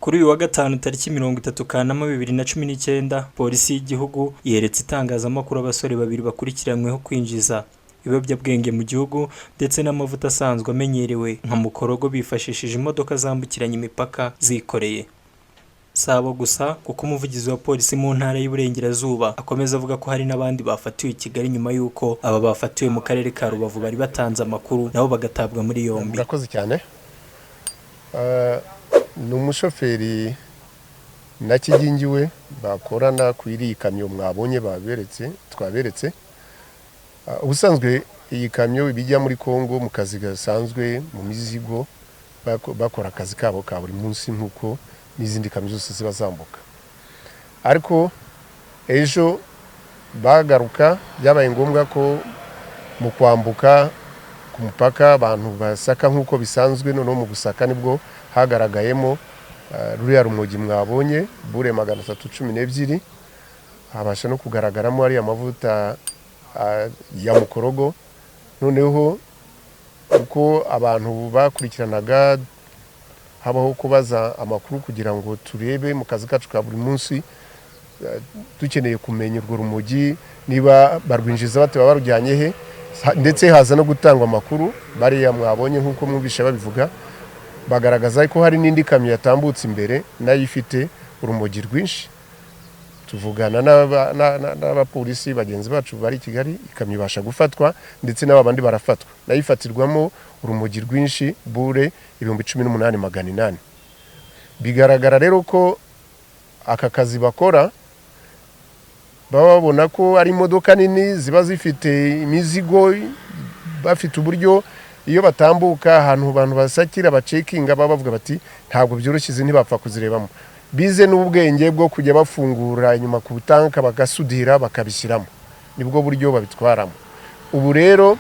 Kuri uyu wa gatanu tariki 30 Kanama 2019, polisi y'igihugu yeretse itangazamakuru abasore babiri bakurikiranyweho kwinjiza ibiyobyabwenge mu gihugu ndetse n'amavuta asanzwe amenyerewe nka mukorogo bifashishije imodoka zambukiranya imipaka zikoreye. Si abo gusa kuko umuvugizi wa polisi mu ntara y'Iburengerazuba akomeza avuga ko hari n'abandi bafatiwe i Kigali nyuma y'uko aba bafatiwe mu karere ka Rubavu bari batanze amakuru nabo bagatabwa muri yombi. Murakoze cyane. Ni umushoferi na kigingi we bakorana ku iriya kamyo mwabonye baberetse twaberetse. Ubusanzwe iyi kamyo ibijya muri Kongo mu kazi gasanzwe mu mizigo, bakora akazi kabo ka buri munsi nk'uko n'izindi kamyo zose ziba zambuka. Ariko ejo bagaruka byabaye ngombwa ko mu kwambuka ku mupaka abantu basaka nk'uko bisanzwe, noneho mu gusaka nibwo hagaragayemo ruriya rumogi mwabonye bure 312, habasha no kugaragaramo ariya mavuta ya mukorogo. Noneho uko abantu bakurikiranaga habaho kubaza amakuru kugira ngo turebe mu kazi kacu ka buri munsi, dukeneye kumenya urwo rumogi niba barwinjiza bate, baba barujyanye he, ndetse haza no gutangwa amakuru bariya mwabonye nk'uko mwumvishe babivuga, bagaragaza ko hari n'indi kamyo yatambutse imbere nayo ifite urumogi rwinshi. Tuvugana n'abapolisi bagenzi bacu bari i Kigali, ikamyo ibasha gufatwa ndetse n'aba bandi barafatwa, nayo ifatirwamo urumogi rwinshi bure 18,800. Bigaragara rero ko aka kazi bakora baba babona ko ari imodoka nini ziba zifite imizigo, bafite uburyo iyo batambuka ahantu abantu basakira bacekinga baba bavuga bati ntabwo byoroshye izi ntibapfa kuzirebamo. Bize n'ubwenge bwo kujya bafungura inyuma ku butanka bagasudira bakabishyiramo, nibwo buryo babitwaramo. Ubu rero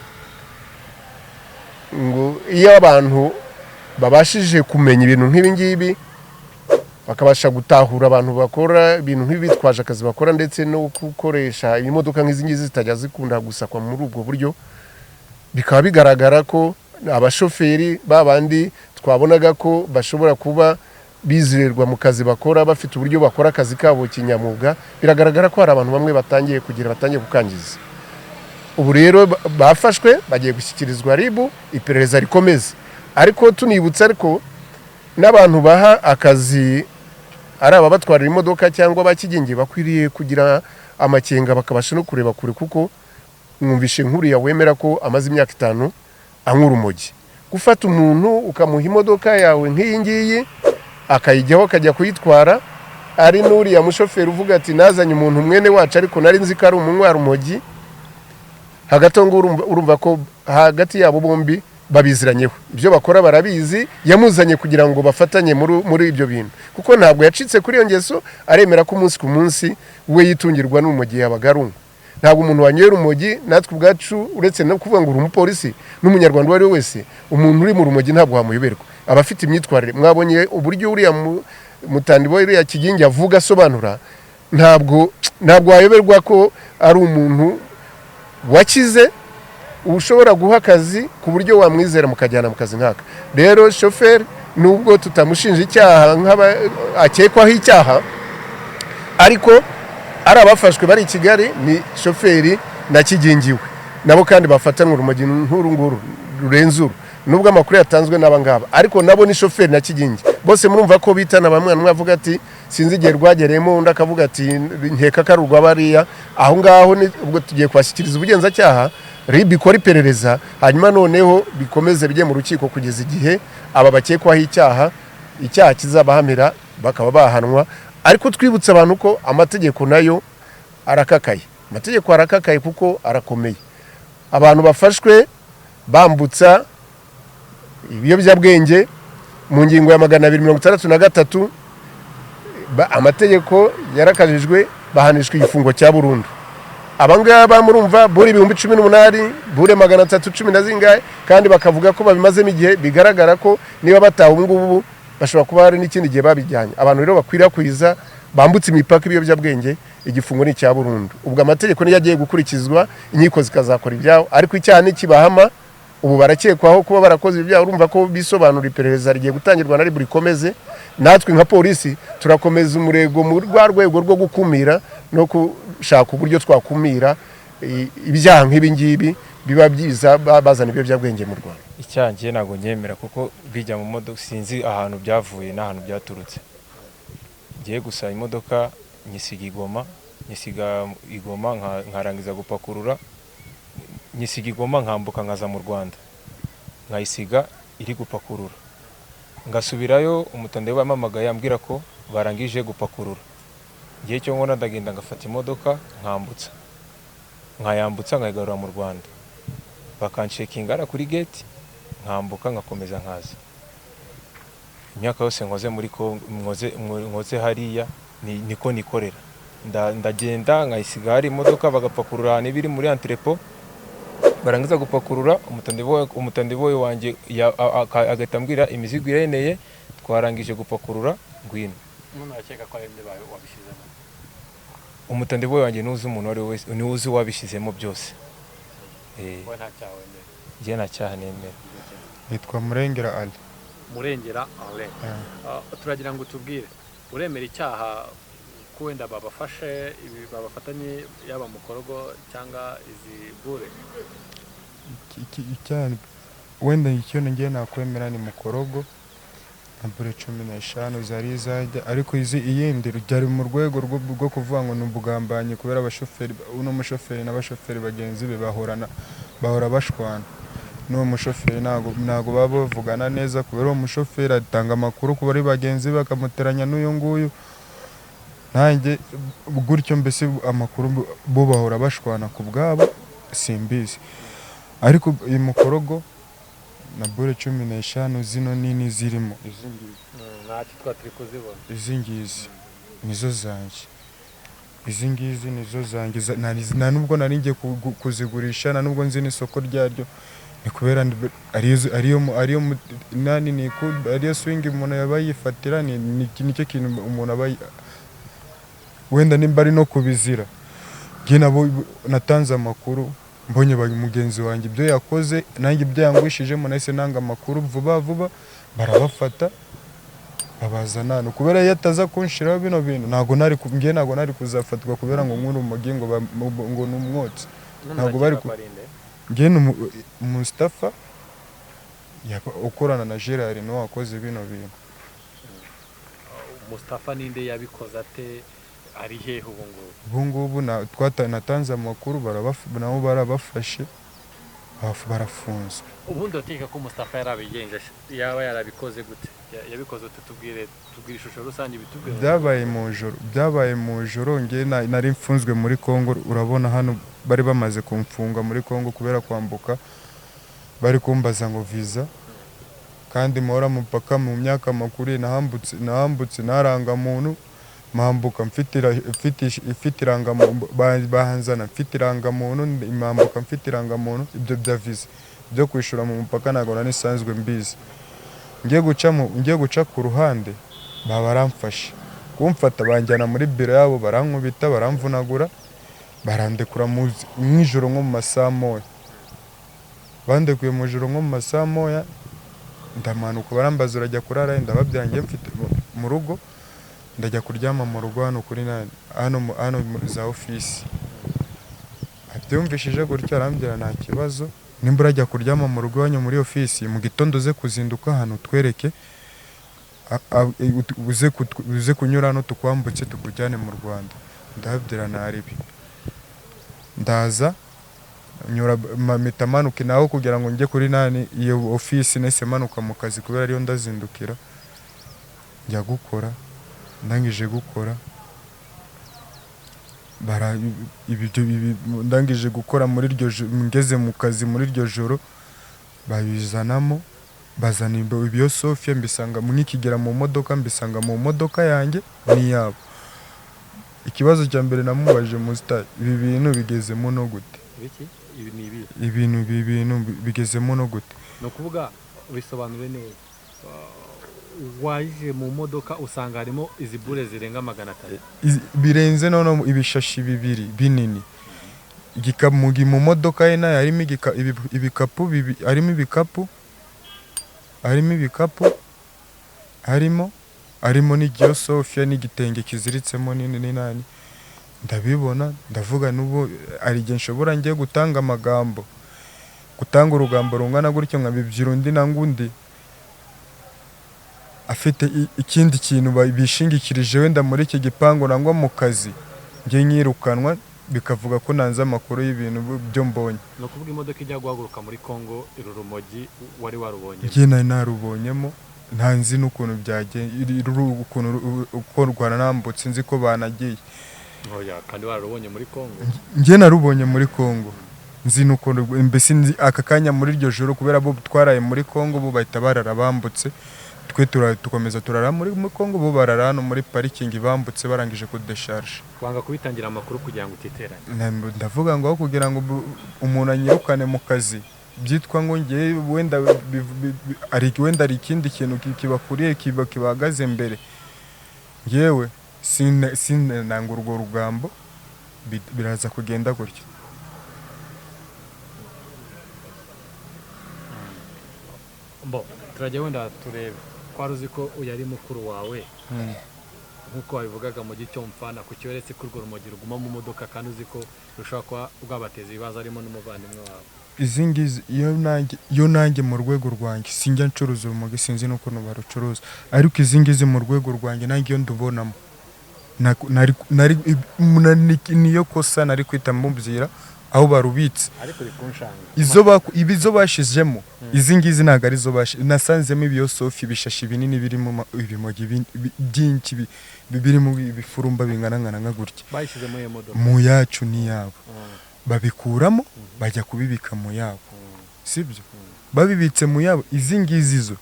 ngo iyo abantu babashije kumenya ibintu nk'ibi ngibi, bakabasha gutahura abantu bakora ibintu nk'ibi bitwaje akazi bakora, ndetse no gukoresha imodoka nk'izi ngizi zitajya zikunda gusakwa muri ubwo buryo, bikaba bigaragara ko abashoferi babandi twabonaga ko bashobora kuba bizerwa mu kazi bakora, bafite uburyo bakora akazi kabo kinyamwuga, biragaragara ko hari abantu bamwe batangiye kugira batangiye kukangiza. Ubu rero bafashwe bagiye gushyikirizwa RIB, iperereza rikomeze. Ariko tunibutsa ariko n'abantu baha akazi ari ababatwarira imodoka cyangwa abakigingi bakwiriye kugira amakenga bakabasha no kureba kure, kuko mwumvishe nkuriya wemera ko amaze imyaka 5 anywa urumogi. Gufata umuntu ukamuha imodoka yawe nk'iyi ngiyi akayijyaho akajya kuyitwara, ari n'uriya mushoferi uvuga ati nazanye umuntu mwene wacu ariko nari nzi ko ari umunywa rumogi, hagati aho ngaho urumva ko hagati yabo bombi babiziranyeho, ibyo bakora barabizi, yamuzanye kugira ngo bafatanye muri ibyo bintu, kuko ntabwo yacitse kuri iyo ngeso, aremera ko umunsi ku munsi we yitungirwa n'urumogi yabaga. Ntabwo umuntu wanywera urumogi, natwe ubwacu uretse no kuvuga ngo uri umupolisi n'umunyarwanda uwo ari we wese, umuntu uri mu rumogi ntabwo wamuyoberwa, aba afite imyitwarire. Mwabonye uburyo uriya mutandibo uriya kigingi avuga asobanura, ntabwo wayoberwa ko ari umuntu wakize ushobora guha akazi ku buryo wamwizera mukajyana mu kazi nk'aka. Rero shoferi nubwo tutamushinja icyaha nk'aba akekwaho icyaha, ariko ari abafashwe bari i Kigali ni shoferi na kigingiwe, nabo kandi bafatanwe urumogi nk'uru nguru rurenze uru, nubwo amakuru yatanzwe n'aba ngaba, ariko nabo ni shoferi na kigingi bose. Murumva ko bitana bamwe, umwe avuga ati sinzi igihe rwagereyemo, undi akavuga ati nkeka ko ari urwa bariya. Aho ngaho ubwo tugiye kubashyikiriza ubugenzacyaha, RIB ikora iperereza, hanyuma noneho bikomeze bijye mu rukiko kugeza igihe aba bakekwaho icyaha, icyaha kizabahamira bakaba bahanwa. Ariko twibutsa abantu ko amategeko nayo arakakaye, amategeko arakakaye kuko arakomeye. Abantu bafashwe bambutsa ibiyobyabwenge mu ngingo ya 263, amategeko yarakajijwe, bahanishwa igifungo cya burundu. Aba ngaba murumva bure 18,000, bure 310 na zingahe, kandi bakavuga ko babimazemo igihe. Bigaragara ko niba bataha ubu ngubu bashobora kuba hari n'ikindi gihe babijyanye. Abantu rero bakwirakwiza bambutse imipaka ibiyobyabwenge, igifungo ni icya burundu. Ubwo amategeko niyo agiye gukurikizwa, inkiko zikazakora ibyabo, ariko icyaha nikibahama ubu barakekwaho kuba barakoze ibyaha, urumva ko bisobanura iperereza rigiye gutangirwa na RIB rikomeze. Natwe nka polisi turakomeza umurego mu rwa rwego rwo gukumira no gushaka uburyo twakumira ibyaha nk'ibi ngibi biba byiza bazana ibiyobyabwenge mu Rwanda. Icyaha ntabwo nyemera kuko bijya mu modoka, sinzi ahantu byavuye n'ahantu byaturutse. Ngiye gusa imodoka nyisiga igoma, nyisiga igoma nkarangiza gupakurura, nyisiga igoma nkambuka nkaza mu Rwanda, nkayisiga iri gupakurura, ngasubirayo. Umutande wampamagaye ambwira ko barangije gupakurura. Igihe cyo nkora ndagenda ngafata imodoka nkambutsa, nkayambutsa nkayigarura mu Rwanda, bakanshekinga hariya kuri gate, nkambuka nkakomeza nkaza. Imyaka yose nkoze muri Congo, nkoze hariya niko nikorera. Ndagenda nkayisiga hari imodoka, bagapakurura ahantu iba iri muri entrepôt, barangiza gupakurura umutandiboyi wanjye agahita ambwira imizigo ireneye, twarangije gupakurura, ngwino. None urakeka ko ari nde wabishyizemo? Umutandiboyi wanjye ntuzi umuntu uwo ari we wese, niwe uzi wabishyizemo byose. Wowe nta cyaha wemera? Njye nta cyaha nemera. Nitwa Murengera Ali. Murengera Alain. Turagira ngo utubwire, uremera icyaha ko wenda babafashe ibi babafatanye, yaba mukorogo cyangwa izi bure? Icyaha wenda icyo ngiye nakwemera ni mukorogo na bure 15 zari izajya, ariko izi iyindi byari mu rwego rwo kuvuga ngo ni ubugambanyi, kubera abashoferi, uno mushoferi n'abashoferi bagenzi be bahora bashwana n'uwo mushoferi, ntago baba bavugana neza, kubera uwo mushoferi atanga amakuru ku bari bagenzi be bakamuteranya n'uyu nguyu, nanjye gutyo. Mbese amakuru bo bahora bashwana ku bwabo, simbizi. Ariko iyi mukorogo na bure 15 zino nini zirimo izi ngizi. Ntacyo twa turi kuzibona. Izi ngizi nizo zanjye, izi ngizi nizo zanjye, nta nubwo nari ngiye kuzigurisha, nta nubwo nzi n'isoko ryaryo. Ni kubera ariyo nani ariyo swing umuntu yaba yifatira, nicyo kintu umuntu aba wenda nimba ari no kubizira. Njye nabo natanze amakuru mbonye mugenzi wanjye ibyo yakoze, nanjye ibyo yangwishijemo, nahise nanga amakuru vuba vuba, barabafata babazana hano. Kubera iyo ataza kunshiraho bino bintu, ntabwo nari njye ntabwo nari kuzafatwa kubera ngo nkure umugi ngo ni umwotsi. Ntabwo bari njye ni Mustafa ukorana na Gerard, niwe wakoze bino bintu. Mustafa ninde? Yabikoze ate? Ari hehe ubu ngubu? Ubu ngubu natanze amakuru, nabo barabafashe, barafunzwe. Ubundi urakeka ko Mustafa yarabigenje, yaba yarabikoze gute? Yabikoze ute? Tubwire ishusho rusange, bitubwire. Byabaye mu ijoro, byabaye mu ijoro. Njye nari mfunzwe muri Congo. Urabona hano bari bamaze kumfunga muri Congo kubera kwambuka, bari kumbaza ngo visa, kandi mpora mupaka mu myaka makuru. Nahambutse ntarangamuntu, mpambuka mfite irangamuntu, bahanzana mfite irangamuntu, mpambuka mfite irangamuntu. Ibyo bya visa byo kwishyura mu mupaka ntabwo nari nsanzwe mbizi. Ngiye guca ku ruhande, baba baramfashe, kumfata banjyana muri biro yabo, barankubita, baramvunagura, barandekura mu ijoro nko mu masaha moya. Bandekuye mu ijoro nko mu masaha moya, ndamanuka, barambaza urajya kurara he? Ndababwira njye mfite mu rugo, ndajya kuryama mu rugo hano kuri nani, hano za ofisi. Abyumvishije gutyo arambwira nta kibazo, nimba urajya kuryama mu rugo iwanyu muri ofisi, mu gitondo uze kuzinduka hano twereke, uze kunyura hano tukwambutse tukujyane mu Rwanda. Ndababwira ntaribi, ndaza nyura mpita manuka naho kugira ngo njye kuri nani iyo ofisi. Nahise manuka mu kazi kubera ariyo ndazindukira njya gukora. Ndangije gukora ndangije gukora muri iryo ngeze mu kazi muri iryo joro, babizanamo, bazana ibyo Sofia, mbisanga nkikigera mu modoka, mbisanga mu modoka yanjye n'iyabo. Ikibazo cya mbere namubajije, Musta, ibi bintu bigezemo no gute? Ibiki? Ibi ni ibi? Ibi bintu bigezemo no gute? Ni ukuvuga, bisobanure neza. Waje mu modoka usanga harimo izi bure zirenga 300? Birenze noneho, ibishashi bibiri binini. Mu modoka ye nayo harimo ibikapu harimo ibikapu, harimo Arimo n'igiyo Sofia n'igitenge kiziritsemo nini n'inani. Ndabibona, ndavuga n'ubu hari igihe nshobora ngiye gutanga amagambo, gutanga urugambo rungana gutyo nkabibyira undi nanga undi afite ikindi kintu bishingikirije wenda muri iki gipangu nangwa mu kazi, njye nyirukanwa bikavuga ko nanze amakuru y'ibintu byo mbonye. Ni ukuvuga imodoka ijya guhaguruka muri Congo, uru rumogi wari warubonye? Njye nari narubonyemo, ntanzi n'ukuntu byagenze, ukuntu uko rwanambutse, nzi ko banagiye. Oya, kandi wararubonye muri Congo. Njye narubonye muri Congo, nzi n'ukuntu mbese nzi aka kanya muri iryo joro, kubera bo twaraye muri Congo, bo bahita barara bambutse, twe tukomeza turara muri Congo, bo barara hano muri parikingi bambutse barangije kudesharge. Wanga kubitangira amakuru kugira ngo utiteranye? Ndavuga ngo aho kugira ngo umuntu anyirukane mu kazi byitwa ngo ngewe wenda wenda ari ikindi kintu kibakuriye kibahagaze mbere, ngewe sinanga urwo rugambo, biraza kugenda gutya. Mbo turajya wenda turebe ko wari uzi ko uyu ari mukuru wawe nk'uko wabivugaga mu gihe cy'umfana, kuki weretse ko urwo rumogi ruguma mu modoka kandi uzi ko rushobora kuba rwabateza ibibazo harimo n'umuvandimwe wawe? Izi ngizi iyo nanjye mu rwego rwanjye sinjya ncuruza urumogi, sinzi n'ukuntu barucuruza, ariko izi ngizi mu rwego rwanjye nanjye iyo ndubonamo niyo kosa nari kwita mubwira aho barubitse. Ariko bikunshanga. Izo bashizemo izi ngizi ntabwo arizo nasanzemo ibiyosofi, ibishashi binini birimo ibimogi byinshi birimo ibifurumba bingana nka gutya. Bayishyize muri iyo modoka? Mu yacu n'iyabo babikuramo bajya kubibika mu yabo, sibyo? Babibitse mu yabo. Izi ngizi zo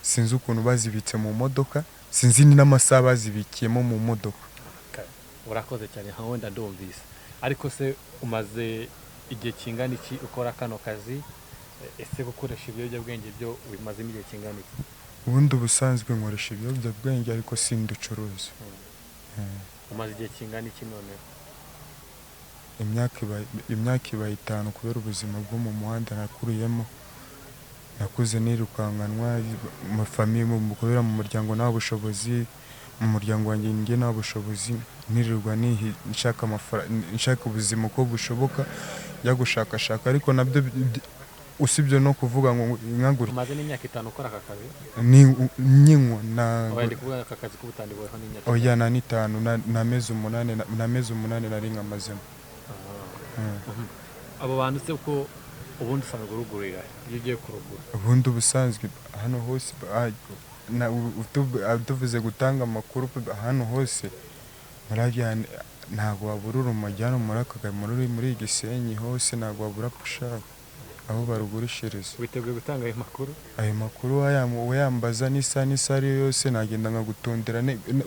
sinzi ukuntu bazibitse mu modoka, sinzi n'amasaha bazibikiyemo mu modoka. Urakoze cyane, nka wenda ndumvise. Ariko se umaze igihe kingana iki ukora kano kazi? Ese gukoresha ibiyobyabwenge byo bimazemo igihe kingana iki? Ubundi ubusanzwe nkoresha ibiyobyabwenge ariko sinducuruza. Umaze igihe kingana iki noneho? Imyaka ibaye 5 kubera ubuzima bwo mu muhanda nakuriyemo. Nakuze nirukankanwa mu famiye, kubera mu muryango nta bushobozi, mu muryango wanjye njye nta bushobozi, nirirwa nshaka amafaranga, nshaka ubuzima uko bushoboka, njya gushakashaka, ariko nabyo usibye no kuvuga ngo nkagure. Umaze n'imyaka 5 ukora aka kazi? Nyinywa na Oya, ndi kuvuga aka kazi k'ubutandi buriho n'imyaka. Oya, na n'itanu na mezi 8 na mezi 8 nari nkamazemo. Abo bantu se uko ubundi usanzwe urugurira iyo ugiye kurugura? Ubundi ubusanzwe hano hose tuvuze gutanga amakuru, hano hose ntabwo wabura urumogi hano muri aka muri Gisenyi hose ntabwo wabura pushari aho barugurishiriza. Witeguye gutanga ayo makuru? Ayo makuru wayambaza n'isaha n'isaha ariyo yose nagenda nkagutondera,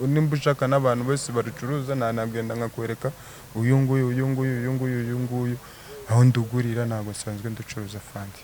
nimba ushaka n'abantu bose barucuruza nagenda nkakwereka uyu nguyu uyu nguyu uyu nguyu uyu nguyu aho ndugurira. Ntabwo nsanzwe nducuruza fanta.